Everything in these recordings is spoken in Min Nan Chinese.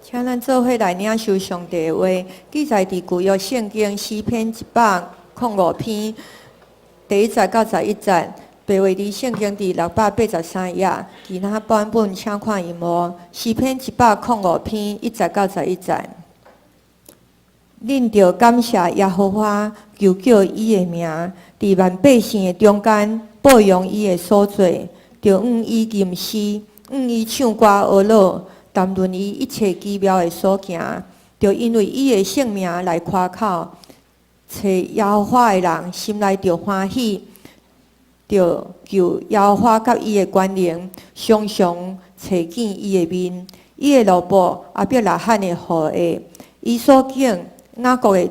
請咱做伙來領受上帝的話，記載佇舊約聖經詩篇105篇第一節到11節，白話字聖經佇683頁，其他版本請看螢幕。詩篇一百空五篇一節到十一節。恁著感謝耶和華，求叫伊的名，佇萬百姓的中間報揚伊的所做，著向伊吟詩，向伊唱歌呵咾，談論伊一切奇妙的所行，著因為伊的聖名來誇口。揣耶和華的人心內著歡喜，著求耶和華佮伊的權能，常常揣見伊的面。伊的奴僕亞伯拉罕的後裔，伊所揀雅各的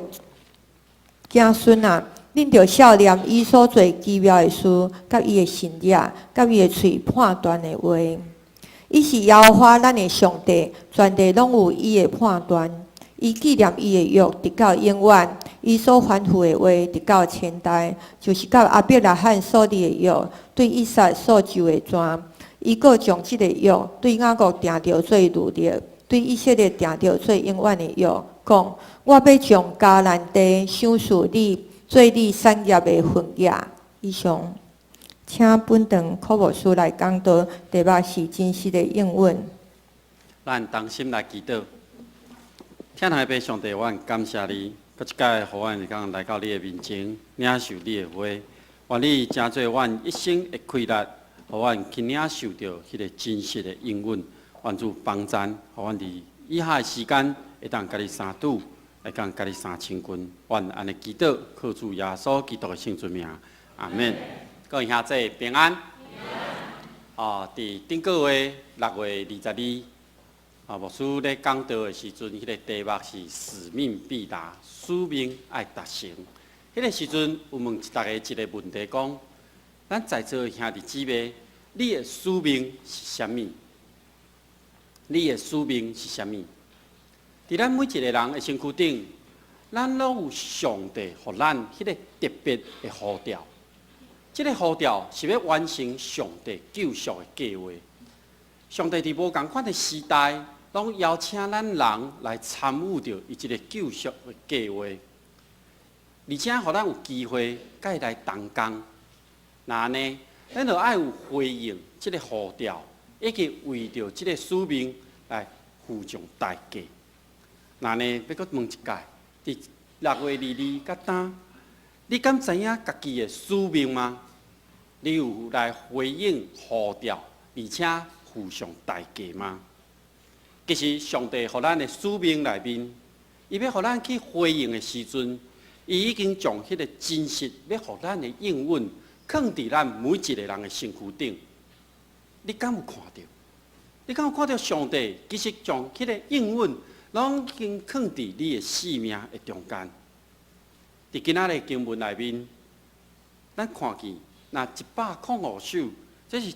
子孫啊，恁著數念伊所做奇妙的事，佮伊的神蹟，佮伊的喙判斷的話。伊是耶和華咱的上帝，全地攏有伊的判斷。伊紀念伊的約，直到永遠；伊所吩咐的話，直到千代。就是佮亞伯拉罕所立的約，對以撒所咒的傳。伊閣將這個約對雅各定著做律例，對以色列定著做永遠的約，講：我欲將迦南地賞賜你，做你產業的份額。以上，請本堂柯牧師來講道，題目是真實的應允。咱同心來祈禱，天父的上帝，我感謝你，閣一擺予阮會當來到你的面前，領受你的話。願你成做阮一生的氣力，予阮去領受著彼个真實的應允。願主幫贊，予阮佇以下的時間會當佮你相拄，會當佮你相親近。阮按呢祈禱，靠主耶穌基督的聖尊名，阿門。各位兄弟平安。哦，佇頂個月6月22，牧師咧講道的時陣，彼個題目是使命必達，使命愛達成。彼個時陣有問大家一個問題，講咱在座的兄弟姊妹，你的使命是啥物？你的使命是啥物？佇咱每一個人的身軀頂，咱攏有上帝予咱彼個特別的呼召。這个呼召是欲完成上帝救贖的計劃。上帝佇無仝款的時代，攏邀請咱人來參與著伊這个救贖的計劃，而且予咱有機會佮伊來同工。若按呢，咱就愛有回應這个呼召，以及為著這个使命來付上代價。若按呢，欲閣問一擺，佇6月22佮今，你敢知影家己的使命嗎？你有來回應呼召，而且付上代價嗎？其實，上帝予咱的使命內面，伊欲予咱去回應的時陣，伊已經將彼個真實欲予咱的應允，囥佇咱每一個人的身軀頂。你敢有看著？你敢有看著上帝其實將彼個應允，攏已經囥佇你的生命的中間？佇今仔日經文內面，咱看見若105首，這是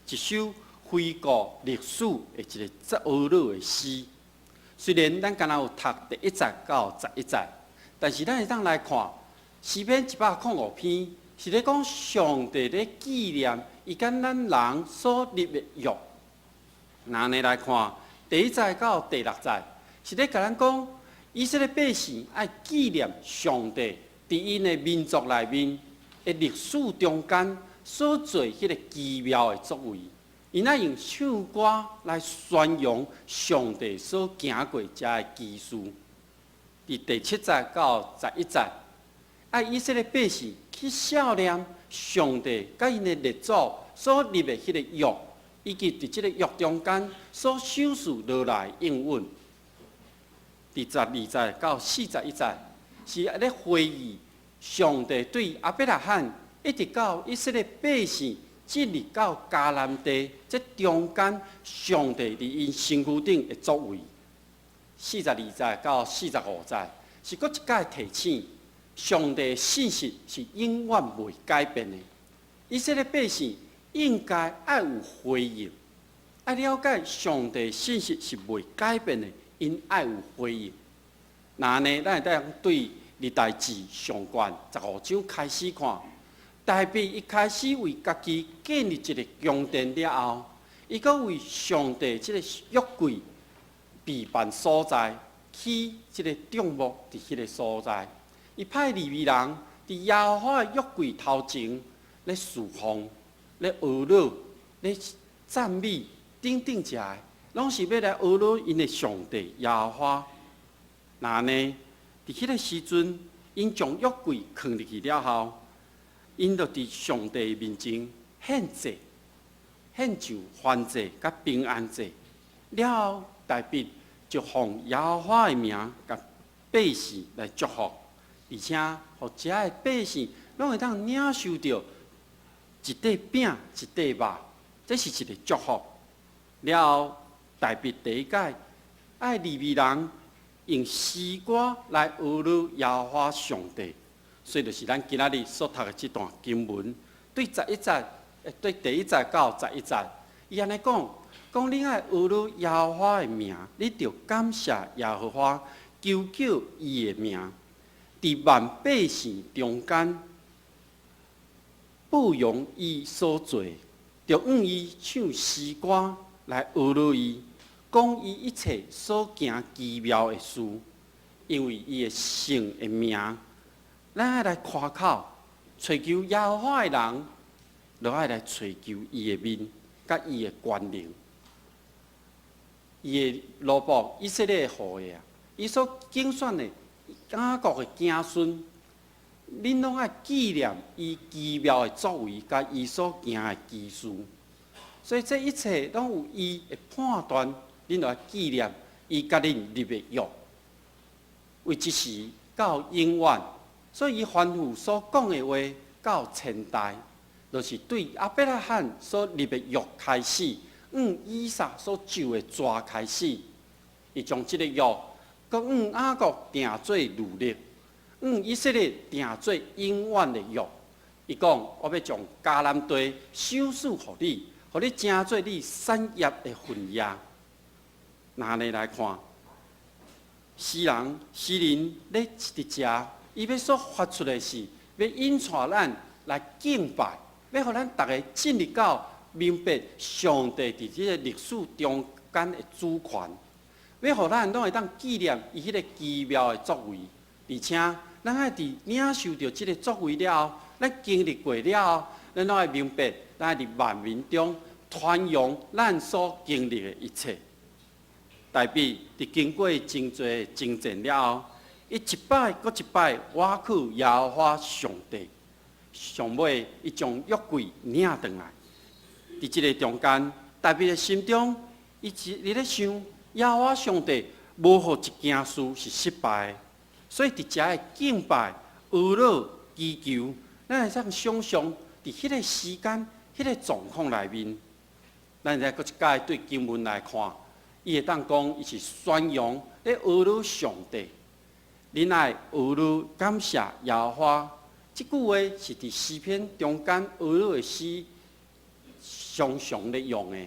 一首回顧歷史的一个讚呵咾的詩。雖然咱敢若有讀第一節到十一節，但是咱會當來看詩篇一百空五篇，是咧講上帝咧紀念伊佮咱人所立的約。若按呢來看，第一節到第六節，是咧共咱講以色列百姓愛紀念上帝佇𪜶的民族內面的歷史中間所做彼个奇妙的作為。𪜶愛用唱歌來宣揚上帝所行過遮的奇事。佇第七節到十一節，愛以色列百姓去數念上帝佮𪜶的列祖所立的彼個約，以及佇這个約中間所賞賜落來應允。佇12節到41節，是咧回憶上帝對亞伯拉罕一直到以色列百姓進入到迦南地，這中間上帝佇𪜶身軀頂的作為。42節到45節是閣一擺提醒，上帝信實是永遠袂改變的。以色列百姓應該愛有回應，愛了解上帝信實是袂改變的，𪜶愛有回應。若按呢，咱會當對歷代志上卷15章開始看，大衛伊開始為家己建立一个宮殿了後，伊閣為上帝這个約櫃備避難所在，起這个帳幕佇彼个所在。伊派利未人佇耶和華的約櫃頭前咧事奉、咧哀樂、咧讚美等等這个，攏是欲來哀樂𪜶的上帝耶和華。若按呢，佇彼个時陣，𪜶將約櫃囥入去了後，𪜶就佇上帝面前獻祭、獻上燔祭佮平安祭。了後，大衛就奉耶和華的名，共百姓來祝福，而且予遮的百姓攏會當領受著一塊餅、一塊肉，這是一个祝福。了後，大衛第一擺愛利未人用詩歌來哀樂耶和華上帝，所以就是咱今仔日所讀的這段經文，對十一節，對第一節到十一節，伊按呢講，講恁愛哀樂耶和華的名，你著感謝耶和華，求叫伊的名，佇萬百姓中間報揚伊所做，著向伊唱詩歌來哀樂伊，講伊一切所行奇妙的事，因為伊的聖的名，咱愛來誇口，揣求耶和華的人，就愛來揣求伊的面，佮伊的權能。伊的奴僕以色列的後裔啊，伊所揀選的雅各的子孫，恁攏愛紀念伊奇妙的作為，佮伊所行的奇事。所以這一切攏有伊的判斷，恁著愛紀念伊佮恁立的約，為一時到永遠。所以伊吩咐所講的話到千代，就是對亞伯拉罕所立的約開始，向以撒所咒的蛇開始，伊將這个約，閣向雅各定做律例，向以色列定做永遠的約。伊講：我欲將迦南地賞賜予你，予你成做你產業的份額。若按呢來看，詩人詩人咧佇遮，伊欲所發出的是，欲引帶咱來敬拜，欲予咱逐家進入到明白上帝佇這个歷史中間的主權，欲予咱攏會當紀念伊彼个奇妙的作為，而且咱愛佇領受著這个作為了後，咱經歷過了後，咱攏愛明白，咱愛佇萬民中傳揚咱所經歷的一切。大衛佇經過真濟征戰了後，伊一擺閣一擺倚靠耶和華上帝，上尾伊將約櫃領轉來。佇這个中間，大衛的心中，伊一直咧想，耶和華上帝無予一件事是失敗的，所以佇遮的敬拜、哀樂、祈求，咱會當想象佇彼个時間、彼个狀況內面，咱再閣一擺對經文來看，伊會當講，伊是宣揚咧哀樂上帝，恁愛哀樂感謝耶和華。這句話是佇詩篇中間哀樂的詩常常咧用的。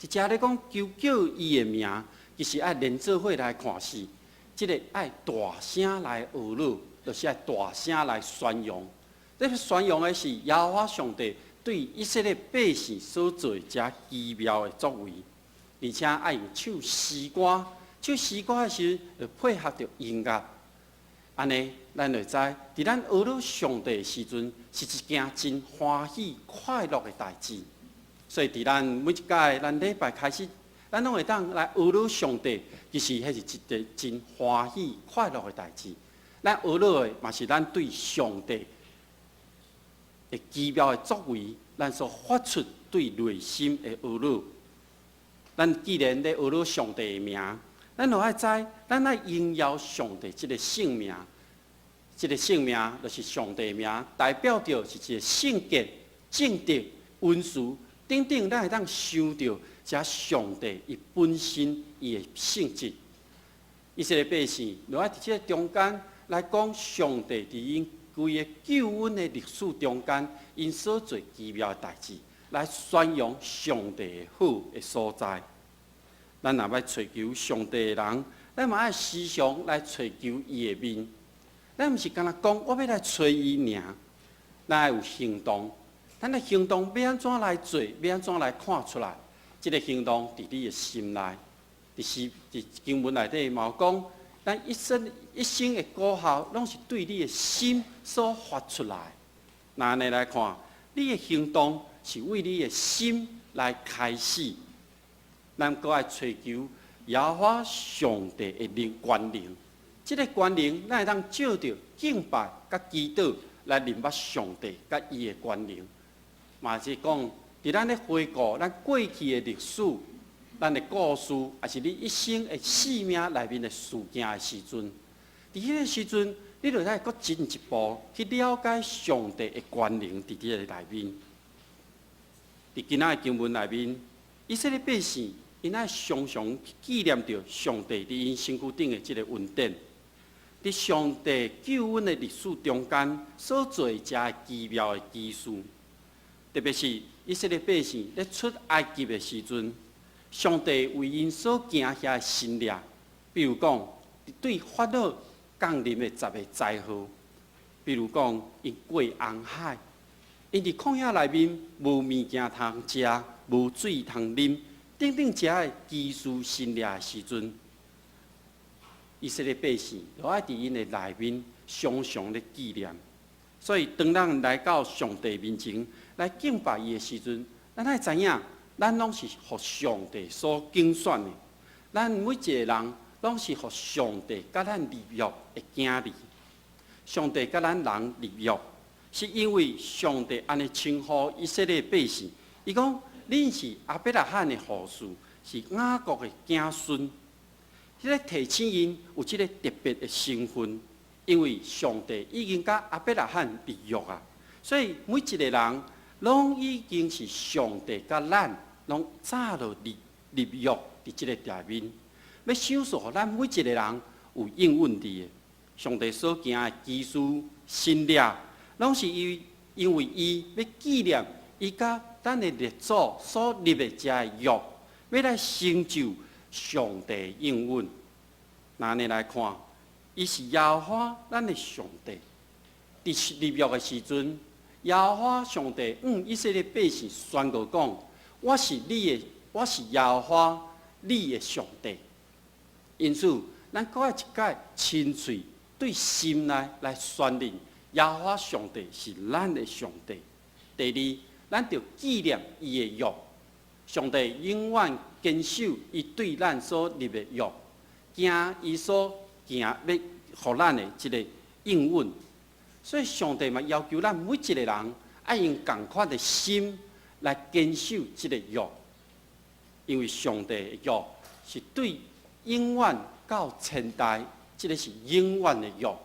佇遮咧講求叫伊的名，其實愛連做伙來看是，這个愛大聲來哀樂，就是愛大聲來宣揚。這個宣揚的是耶和華上帝對以色列百姓所做遮奇妙的作為，而且愛用唱詩歌，唱詩歌的時陣，就配合著音樂。按呢，咱就知，佇咱哀樂上帝的時陣，是一件真歡喜快樂的代誌。所以，佇咱每一擺咱禮拜開始，咱攏會當來哀樂上帝，其實彼是一個真歡喜快樂的代誌。咱哀樂的嘛是咱對上帝的奇妙的作為，咱所發出對內心的哀樂。咱既然咧哀樂上帝的名，咱就愛知，咱愛榮耀上帝這个聖名。這个聖名就是上帝的名，代表著是一个聖潔、正直、恩慈等等，咱會當想著遮上帝伊本身伊的性質。以色列百姓，就愛佇這个中間來講上帝佇𪜶規个救恩的歷史中間，𪜶所做奇妙的代誌，來宣揚上帝的好的所在。咱若欲揣求上帝的人，咱嘛愛時常來揣求伊的面。咱毋是干焦講我欲來揣伊爾，咱愛有行動。咱的行動欲按怎來做，欲按怎來看出來？這个行動佇你的心內，佇佇詩佇經文內底嘛有講，咱一生一生的果效，攏是對你的心所發出來。若按呢來看，你的行動是為你的心來開始。咱閣愛揣求耶和華上帝的能權能，這个權能，咱會當藉著敬拜佮祈禱來認捌上帝佮伊的權能。嘛是講，佇咱咧回顧咱過去的歷史、咱的故事，抑是你一生的生命內面的事件的時陣，佇彼个時陣，你就愛閣進一步去了解上帝的權能佇這个內面。佇今仔的經文內面，以色列百姓𪜶愛常常去紀念著上帝佇𪜶身軀頂的這个恩典，佇上帝救恩的歷史中間所做的這个奇妙的奇事，特別是以色列百姓咧出埃及的時陣，上帝為𪜶所行遐的神蹟，比如講，對法老降臨的十个災禍，比如講，𪜶過紅海，𪜶佇曠野內面無物件通食，無水通啉，等等遮个奇事神蹟的時陣，以色列百姓都愛佇𪜶的內面常常咧紀念。所以，當咱來到上帝面前來敬拜伊的時陣，咱愛知影，咱攏是予上帝所揀選的。咱每一个人攏是予上帝佮咱立約的囝兒。上帝佮咱人立約，是因為上帝按呢稱呼以色列百姓，伊講：恁是亞伯拉罕的後嗣，是雅各的子孫。這个提醒𪜶有這个特別的身份，因為上帝已經佮亞伯拉罕立約啊，所以每一個人攏已經是上帝佮咱攏早就立立約佇這个內面，欲賞賜予咱每一個人有應允佇的。上帝所行的奇事神蹟，攏是伊因為伊欲紀念伊佮咱的列祖所立的這个約，欲來成就上帝應允。若按呢來看，伊是耶和華咱的上帝。佇立約的時陣，耶和華上帝向以色列百姓宣告講：我是你的，我是耶和華你的上帝。因此，咱閣愛一擺親喙對心內來宣認，耶和華上帝是咱的上帝。第二，咱著紀念伊的約。上帝永遠堅守伊對咱所立的約，行伊所行欲予咱的這个應允。所以，上帝嘛要求咱每一个人愛用仝款的心來堅守這个約，因為上帝的約是對永遠到千代，這个是永遠的約。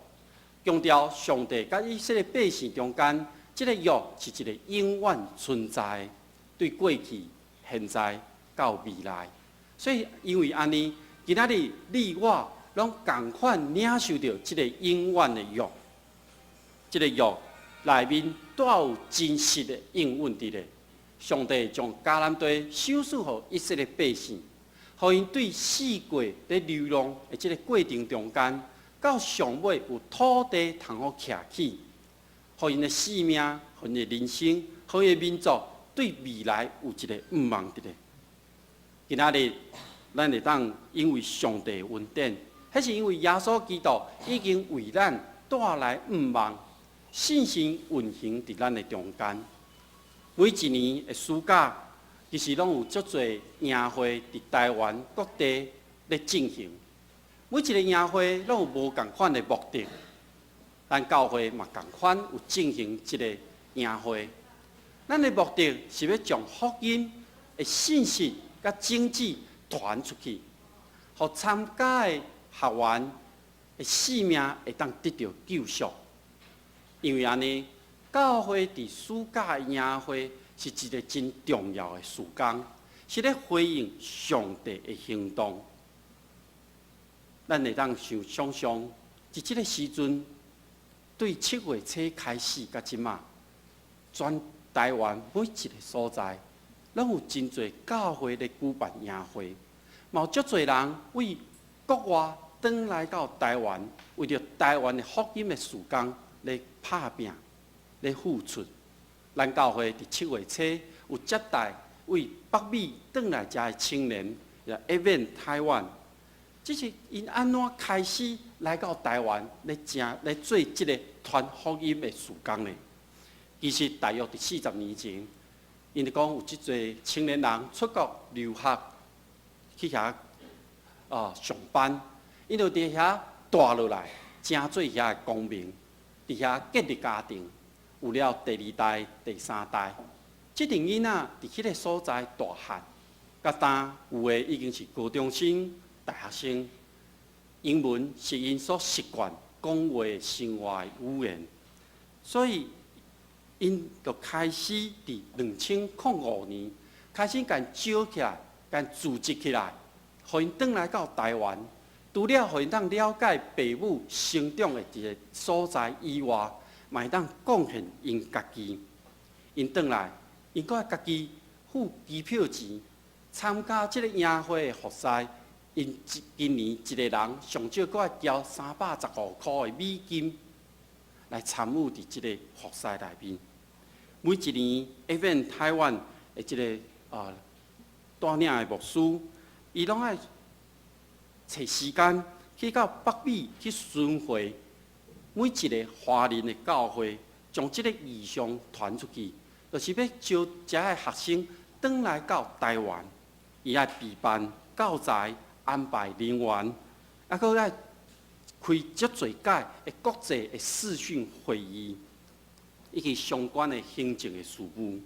強調上帝佮以色列百姓中間，這个約是一個永遠存在的，對過去、現在到未來。所以，因為按呢，今仔日你我攏仝款領受著這個永遠的約。這个約內面帶有真實的應允佇咧。上帝將迦南地賞賜予以色列百姓，予𪜶對四界咧流浪的這个過程中間，到上尾有土地通好徛起，予𪜶的性命、予𪜶的人生、予𪜶的民族對未來有一个向望佇咧。今仔日咱會當因為上帝的恩典，彼是因為耶穌基督已經為咱帶來向望，信心運行佇咱的中間。每一年的暑假，其實攏有足濟營會佇台灣各地咧進行。每一个營會攏有無仝款的目的，咱教會嘛仝款有進行這个營會。咱的目的是欲將福音的信息佮種子傳出去，予參加的學員的性命會當得著救贖。因為按呢，教會佇暑假營會是一个真重要的時間，是咧回應上帝的行動。咱會當想想像，佇這个時陣，對7月初開始到這馬，全台灣每一个所在，攏有真濟教會咧舉辦營會，嘛有足濟人為國外轉來到台灣，為著台灣的福音的事工咧拍拚、咧付出。咱教會佇7月初有接待為北美轉來遮的青年， Advent 台灣，這是𪜶按怎開始來到台灣咧，成咧做這個傳福音的事工呢？其實大約佇40年前，𪜶就講有這濟青年人出國留學去遐啊上班，𪜶就佇遐蹛落來，成做遐的公民，佇遐建立家庭，有了第二代、第三代。這陣囡仔佇彼个所在大漢，佮今有的已經是高中生、大學生，英文是𪜶所習慣講話生活的語言，所以𪜶就開始佇2005年開始共招起來，共組織起來，予𪜶轉來到台灣。除了予𪜶當了解父母成長的一个所在以外，嘛會當貢獻𪜶家己。𪜶轉來，𪜶閣愛家己付機票錢，參加這个營會的服侍。𪜶今年一個人上少閣愛交315箍的美金來參與佇這个服侍內面。每一年，Advent 台灣的這个帶領的牧師，伊攏愛揣時間去到北美去巡迴，每一个華人的教會，將這个異象傳出去，就是欲招遮的學生轉來到台灣，伊愛備辦教材、安排人員，啊，閣愛開足濟屆的國際的視訊會議，以及相關的行政的事務，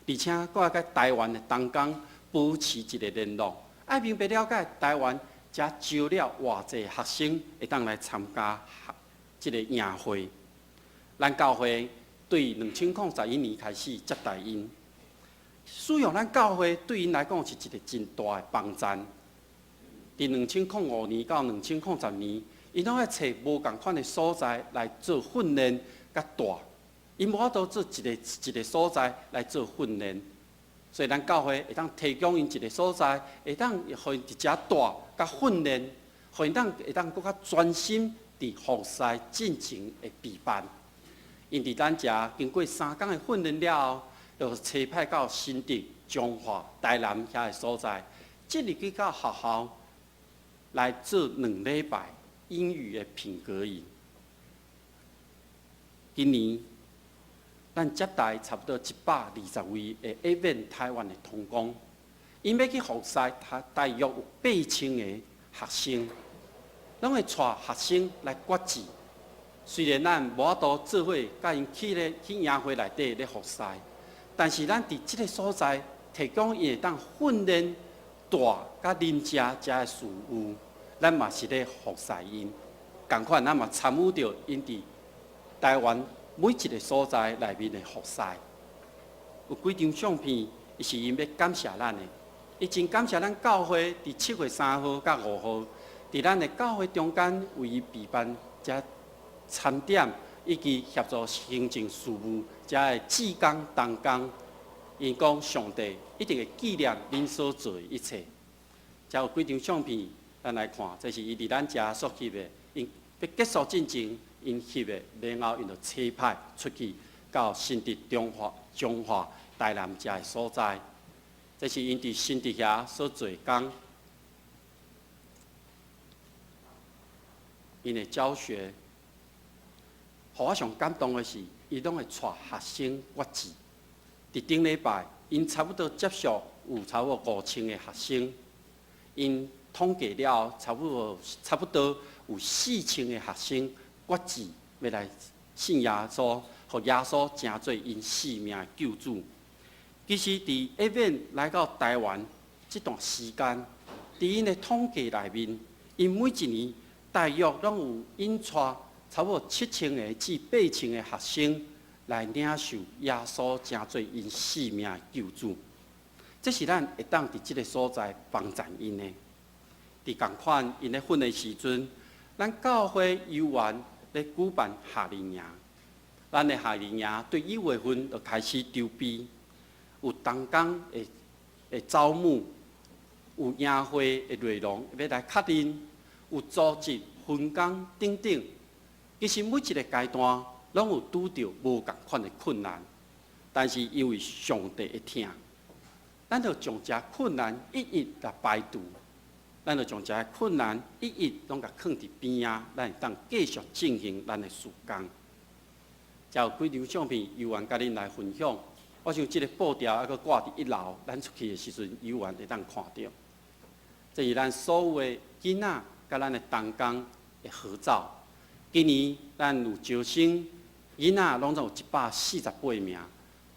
而且閣愛佮台灣的同工保持一个聯絡，愛明白了解台灣才招了偌濟學生會當來參加這个營會。咱教會對2011年開始接待𪜶，使用咱教會對𪜶來講是一个真大的幫贊。佇2005年到2010年，𪜶攏愛揣無仝款的所在來做訓練佮蹛，𪜶無法度做一个一个所在來做訓練，所以咱教會會當提供𪜶一个所在，會當予𪜶佇遮蹛佮訓練，予𪜶當會當閣較專心佇服侍進前的備辦。𪜶佇咱遮經過3工的訓練了後，就差派到新竹、彰化、台南遐个所在，進入去到學校來做2禮拜英語的品格營。今年咱接待差不多120位的 Advent 台灣的同工，𪜶欲去服侍，他大約有8000個學生，攏會帶學生來決志。雖然咱無法度做伙佮𪜶去咧去營會內底咧服侍，但是咱佇這个所在提供𪜶會當訓練蹛佮啉食遮的事務，咱嘛是咧服侍𪜶。仝款，咱嘛參與著𪜶佇台灣每一个所在內面的服侍。有幾張相片，伊是𪜶欲感謝咱的。伊真感謝咱教會佇7月3號佮5號，佇咱的教會中間為伊備辦遮餐點，以及協助行政事務，遮的志工同工。𪜶講上帝一定會紀念恁所做的一切。遮有幾張相片，咱來看，這是伊佇咱遮所翕的。𪜶欲結束進前，𪜶翕的，然後𪜶就差派出去到新竹、彰化、台南遮的所在。這是𪜶佇新竹遐所做的工，𪜶的教學，予我上感動的是，伊攏會帶學生決志。佇頂禮拜，𪜶差不多接觸有差不多5000個學生，𪜶統計了後，差不多有4000個學生決志欲來信耶穌，予耶穌成做𪜶性命的救主。其實，佇 Advent 來到台灣這段時間，佇𪜶的統計內面，𪜶每一年大約攏有引帶差不多7000個至8000個學生來領受耶穌成做𪜶性命的救主。這是咱會當佇這个所在幫贊𪜶的。佇仝款𪜶咧訓練時陣，咱教會有緣咧舉辦夏令營。咱的夏令營對1月份就開始籌備，有同工的招募，有營會的內容欲來確認，有組織分工等等。其實每一个階段攏有拄著無仝款的困難，但是因為上帝的疼，咱就將這困難一一來排除，咱就將這困難一一攏共囥佇邊仔，咱會當繼續進行咱的事工。遮有幾張相片，猶原共恁來分享。我想這个布條猶閣掛佇一樓，咱出去的時陣，猶原會當看著。這是咱所有的囡仔佮咱的同工的合照。今年咱有招生囡仔，攏總有148名。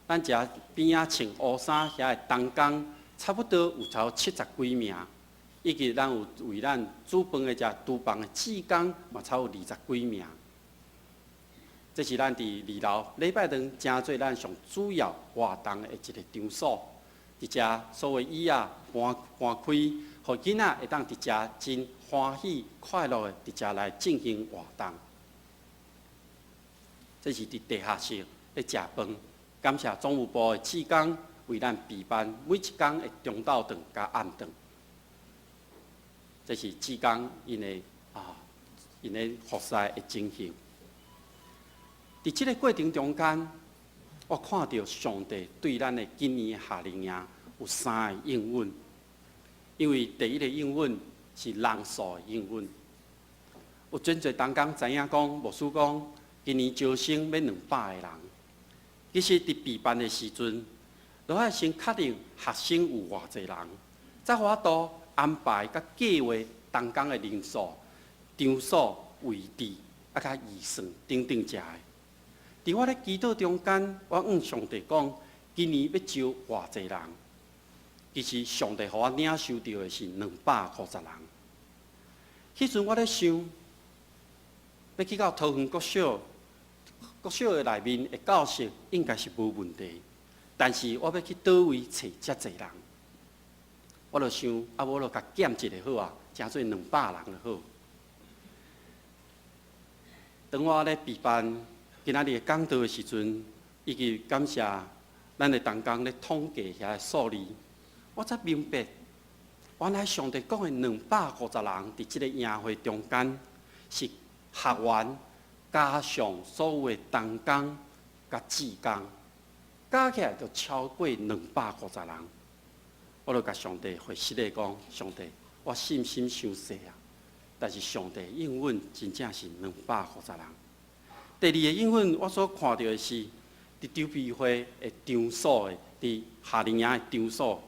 咱遮邊仔穿烏衫遐的同工，差不多有超70幾名。以及咱有為咱煮飯的遮廚房的志工，嘛超有20幾名。這是咱佇二樓禮拜堂，誠做咱上主要活動的一个場所。佇遮所有椅仔搬搬開，予囡仔會當佇遮真歡喜快樂的佇遮來進行活動。這是佇地下室咧食飯，感謝總務部的志工為咱備辦每一工的中晝頓佮暗頓。這是志工𪜶的啊，𪜶的服侍的情形。佇這个過程中間，我看著上帝對咱的今年夏令營有三个應允。因為第一个應允是人數的應允，有真濟同工知影講，牧師講今年招生欲200個人。其實佇備辦的時陣，都愛先確定學生有偌濟人，才有法度安排佮計劃同工的人數、場所、位置，啊，佮預算等等遮的。佇我咧祈禱中間，我向上帝講，今年欲招偌濟人？其實上帝予我領受著的是250人。彼陣我咧想，欲去到桃園國小，國小的內面的教室應該是無問題，但是我欲去佗位揣遮濟人？我就想，啊，無就共減一下好啊，成做200人就好。當我咧備辦今仔日的講道的時陣，以及感謝咱的同工咧統計遐个數字，我才明白，原來上帝講的250人，佇這个營會中間是學員加上所有的同工佮志工，加起來就超過兩百五十人。我就共上帝回實的講：上帝，我信心傷細啊！但是上帝應允真正是兩百五十人。第二個應允，我所看著的是，佇籌備會的場所的，佇夏令營的場所。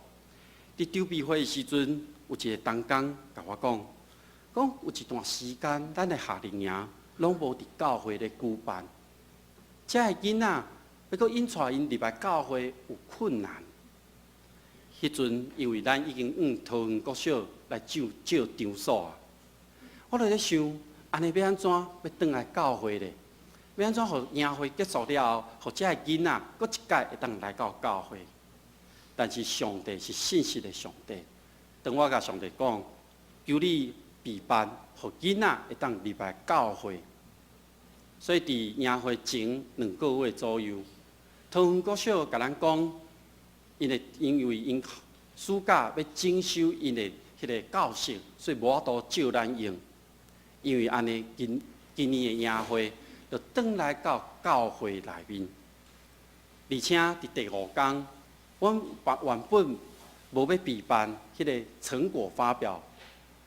佇籌備會的時陣，有一個同工共我講，講有一段時間，咱的夏令營攏無佇教會咧舉辦，遮的囡仔欲閣引帶𪜶入來教會有困難。彼陣因為咱已經往桃園國小來借借場所啊，我就咧想，按呢欲按怎欲轉來教會咧？欲按怎予營會結束了後，予遮的囡仔閣一擺會當來到教會？但是上帝是信實的上帝，當我共上帝講，求你備辦，予囡仔會當入來教會。所以佇營會前兩個月左右，桃園國小共咱講，因為𪜶暑假欲整修𪜶的彼个教室，所以無法度借咱用。因為按呢，今今年的營會就轉來到教會內面，而且佇第五工，阮原本無欲備辦彼个成果發表，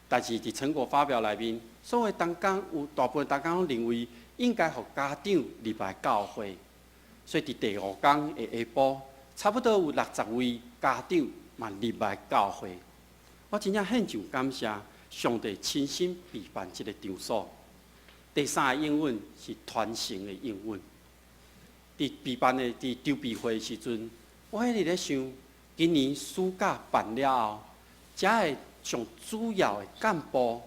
但是佇成果發表內面，所有同工有大部分同工攏認為應該予家長入來教會，所以佇第五工的下晡，差不多有60位家長嘛入來教會。我真正獻上感謝上帝親身備辦這个場所。第三个應允是傳承的應允。佇備辦的佇籌備會的時陣，我彼日咧想，今年暑假辦了後，遮的上主要的幹部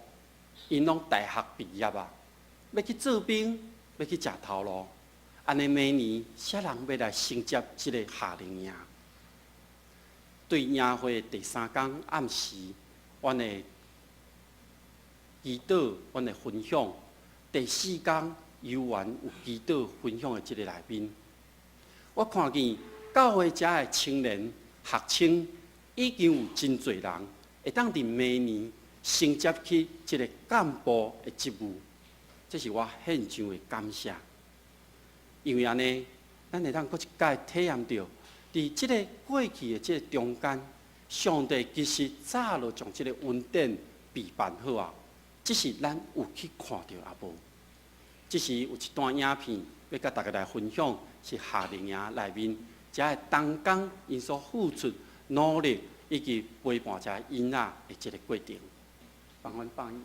，𪜶攏大學畢業啊，欲去做兵，欲去食頭路。按呢明年，啥人欲來承接這个夏令營？對營會第三工暗時，阮的祈禱，阮的分享。第四工猶原有祈禱分享的這个內面，我看見教會遮的青年學生已經有真濟人會當佇明年承接起這个幹部的職務，這是我獻上的感謝。因為按呢，咱會當閣一擺體驗著，佇這个過去的這个中間，上帝其實早就將這个恩典備辦好啊，只是咱有去看著抑無。這時有一段影片欲佮大家來分享，是夏令營內面遮的同工𪜶所付出努力以及陪伴遮囡仔的這个過程。幫阮放映。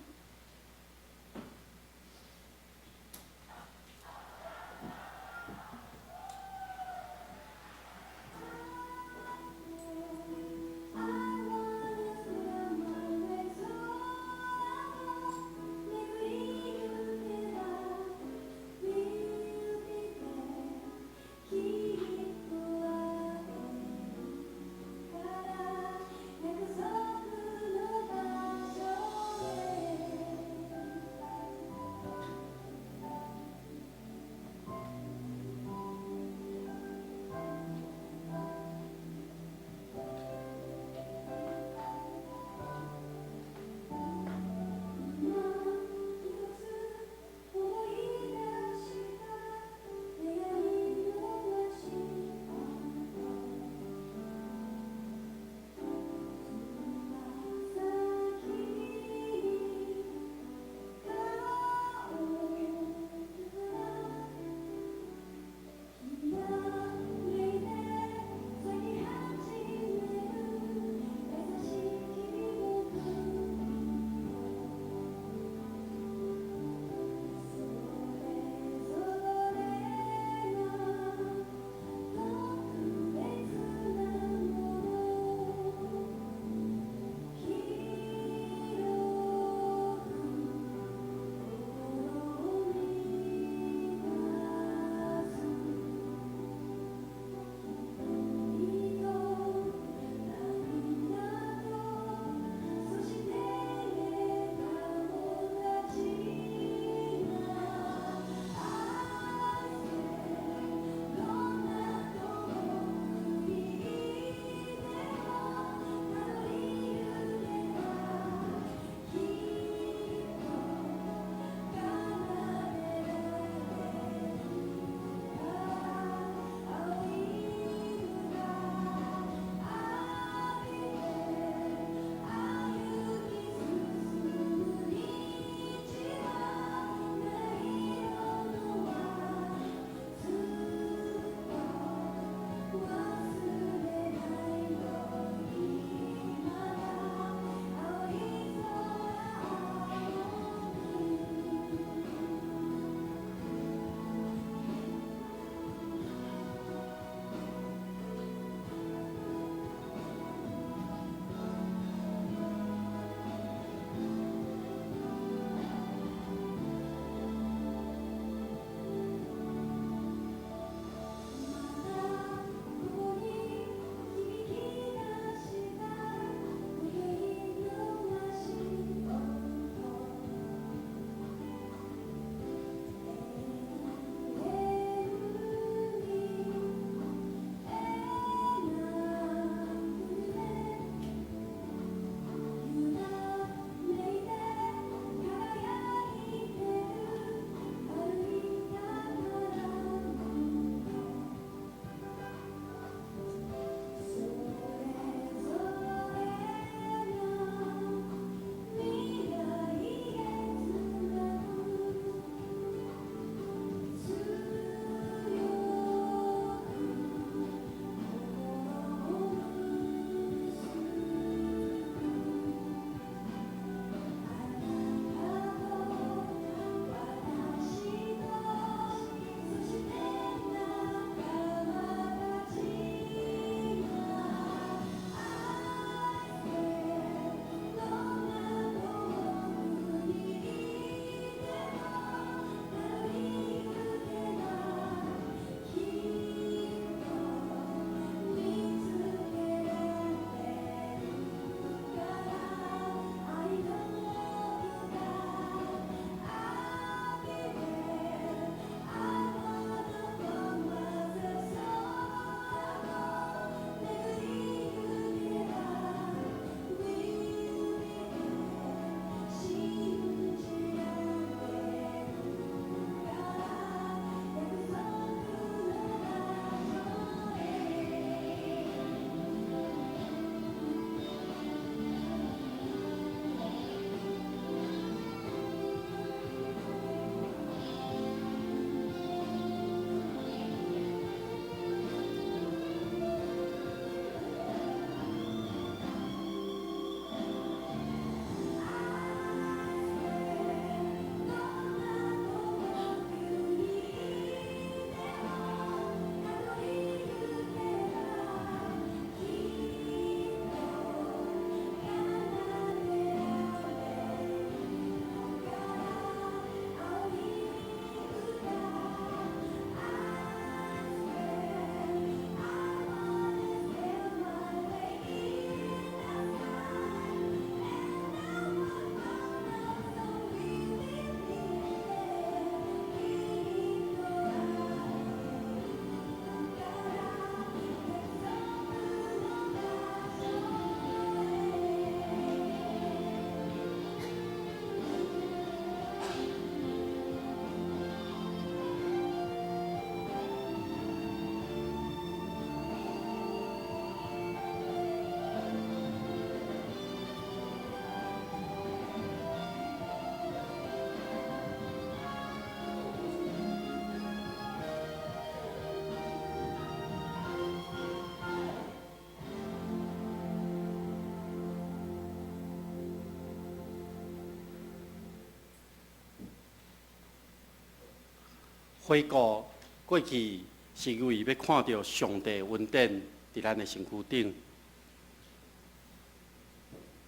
回顧過去，是為欲看著上帝恩典佇咱的身軀頂。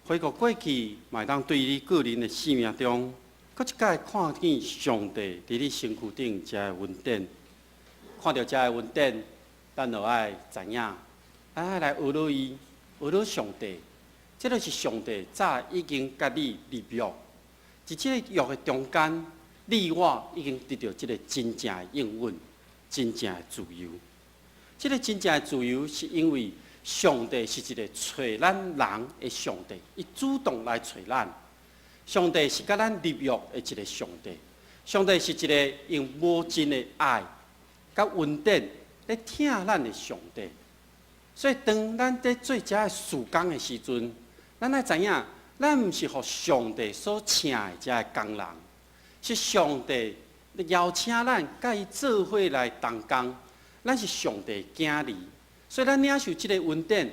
回顧過去，嘛會當對你個人的生命中，閣一擺看見上帝佇你身軀頂遮的恩典。看著遮的恩典，咱就愛知影，咱愛來學著伊，學著上帝。這就是上帝早已經佮你立約，佇這个約的中間，你我已經得著這个真正的應允，真正的自由。這个真正的自由，是因為上帝是一个揣咱人的上帝，伊主動來揣咱。上帝是佮咱立約的一个上帝，上帝是一个用無盡的愛佮恩典咧疼咱的上帝。所以，當咱佇做這个事工的時陣，咱愛知影，咱毋是予上帝所請的這个工人，是上帝邀請咱佮伊做伙來同工。咱是上帝囝兒，所以咱領受這个恩典，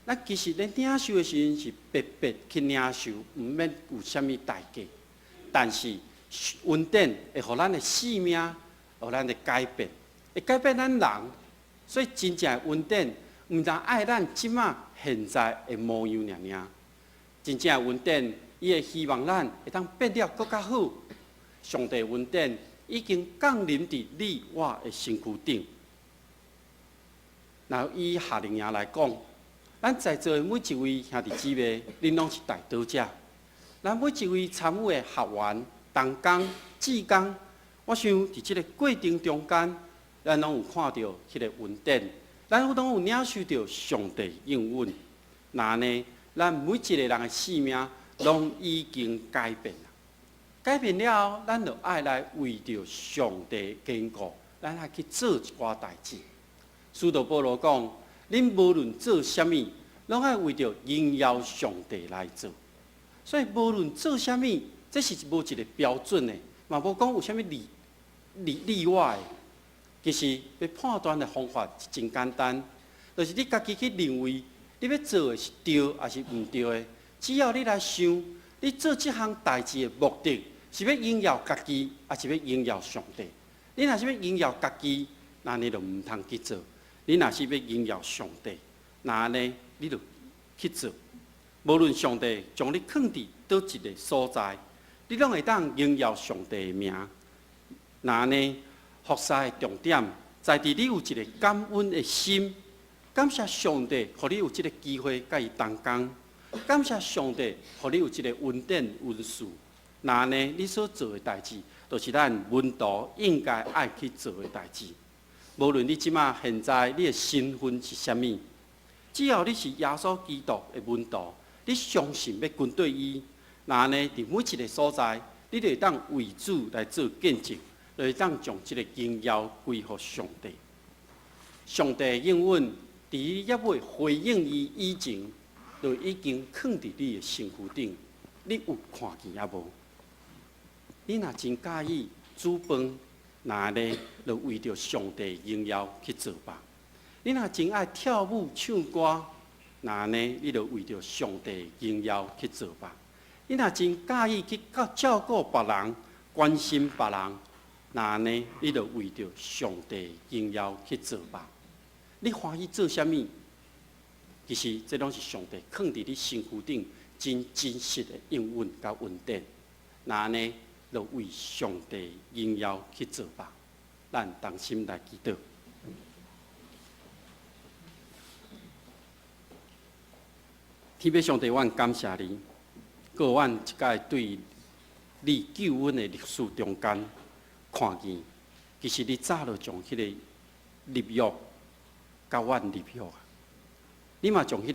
咱其實咧領受的時陣是白白去領受，毋免有啥物代價。但是恩典會予咱的生命，予咱的改變，會改變咱人。所以真正的恩典，毋但愛咱這馬現在的模樣爾爾。真正的恩典，伊會希望咱會當變得閣較好。上帝恩典已經降臨佇你我的身軀頂。若以夏令營來講，咱在座的每一位兄弟姊妹，恁攏是代禱者。咱每一位參與的學員、同工、志工，我想佇這个過程中間，咱攏有看著彼个恩典，咱攏有領受著上帝應允。若按呢，咱每一個人的生命攏已經改變啦。改變了後，咱就愛來為著上帝堅固，咱愛去做一寡代誌。使徒保羅講：恁無論做啥物，攏愛為著榮耀上帝來做。所以無論做啥物，這是無一個標準的，嘛無講有啥物例外的。其實欲判斷的方法是真簡單，就是你家己去認為你欲做的是對抑是毋對的。只要你來想，你做這項代誌的目的是欲榮耀家己，抑是欲榮耀上帝？你若是欲榮耀家己，那你就毋通去做；你若是欲榮耀上帝，那按呢你就去做。無論上帝將你囥佇佗一个所在，你攏會當榮耀上帝的名。那按呢，服侍的重點在佇你有一个感恩的心，感謝上帝，予你有這个機會佮伊同工，感謝上帝，予你有這个恩典恩賜。那按呢，你所做的代誌，就是咱門徒應該愛去做的代誌。無論你這馬現在你的身份是啥物，只要你是耶穌基督的門徒，你相信欲跟綴伊，那按呢，佇每一个所在，你就會當為主來做見證，就會當將這个榮耀歸予上帝。上帝應允，佇你猶未回應伊以前，就已經囥佇你的身軀頂。你有看見抑無？你若真佮意煮飯，那按呢，就為著上帝榮耀去做吧。你若真愛跳舞唱歌，那按呢，你就為著上帝榮耀去做吧。你若真佮意去照顧別人、關心別人，那按呢，你就為著上帝榮耀去做吧。你歡喜做啥物？其實這攏是上帝囥佇你身軀頂真真實的應允佮恩典。那按呢，就為上帝榮耀去做吧。咱同心來祈禱。天父上帝，阮感謝你，閣予阮一擺對你救恩的歷史中間看見，其實你早就將彼个立約佮阮立約啊！你嘛將彼